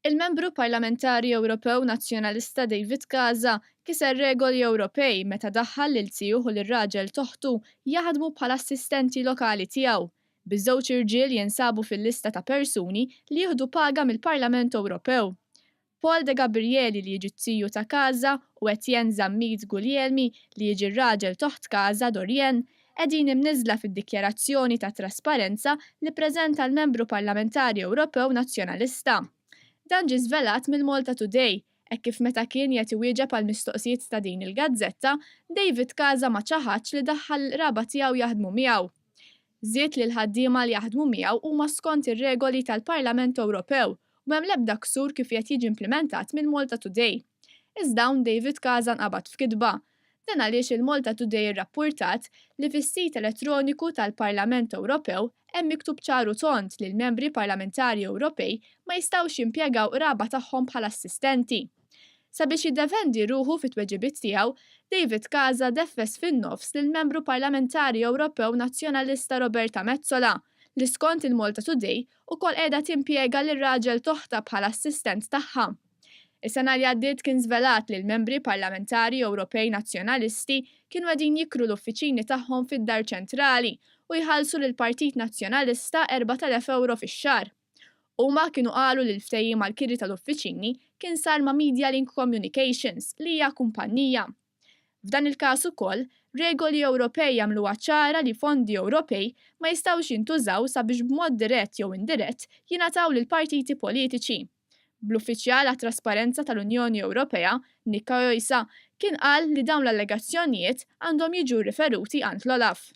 Il-Membru Parlamentari Ewropew Nazzjonalista David Casa kiser regoli Ewropej meta daħħal lil zijuh u lir-raġel t'oħtu jaħdmu bħala assistenti lokali tiegħu, biż-żewġ irġiel jinsabu fil-lista ta' persuni li jieħdu paga mill-Parlament Ewropew. Paul De Gabrieli li jiġi z-ziju ta' Casa u Etienne Zammit Guglielmi li jiġi r-raġel t'oħt Casa, Dorienne, qegħdin imniżżla fid-dikjarazzjoni ta' trasparenza li ppreżenta l-Membru Parlamentari Ewropew Nazzjonalista. Dan ġie żvelat mill-Malta Today, hekk kif meta kien qed iwieġeb għal mistoqsijiet ta' din il-gazzetta, David Casa ma ċaħadx li daħħal l-qraba tiegħu jaħdmu miegħu. Żied li l-ħaddiema li jaħdmu miegħu huma skont ir-regoli tal-Parlament Ewropew u m'hemm l-ebda ksur kif qiegħed jiġi implimentat mill-Malta Today. Iżda hawn David Casa nqabad f'kidba. Dan għaliex il-Malta Today irrappurtat li fis-sit elettroniku tal-Parlament Ewropew hemm miktub ċar u tond li l-Membri Parlamentari Ewropej ma jistgħux jimpjegaw qraba tagħhom bħala assistenti. Sabiex jiddefendi ruħu fit-tweġibiet tiegħu, David Casa deffes fin-nofs lill-Membru Parlamentari Ewropew Nazzjonalista Roberta Metsola, li skont il-Malta Today ukoll qiegħda timpjega lir-raġel t'oħtha bħala assistent tagħha. Is-sena li għaddiet kien żvelat li l-Membri Parlamentari Ewropej Nazzjonalisti kienu qegħdin jikru l-uffiċini tagħhom fid-Dar Ċentrali u jħallsu lill-Partit Nazzjonalista 4,000 ewro fix-xahar. Huma kienu qalu li l-ftehim għall-kiri tal-uffiċini kien sar ma' Medialink Communications li hija kumpannija. F'dan il-każ ukoll, regoli Ewropej jagħmluha ċara li fondi Ewropej ma jistgħux jintużaw sabiex b'mod dirett jew indirett jingħataw lil partiti politiċi. Bl-Uffiċjal għat-Trasparenza tal-Unjoni Ewropea, Nika Oisa, kien qal li dawn l-allegazzjonijiet għandhom jiġu rriferuti għand l-OLAF.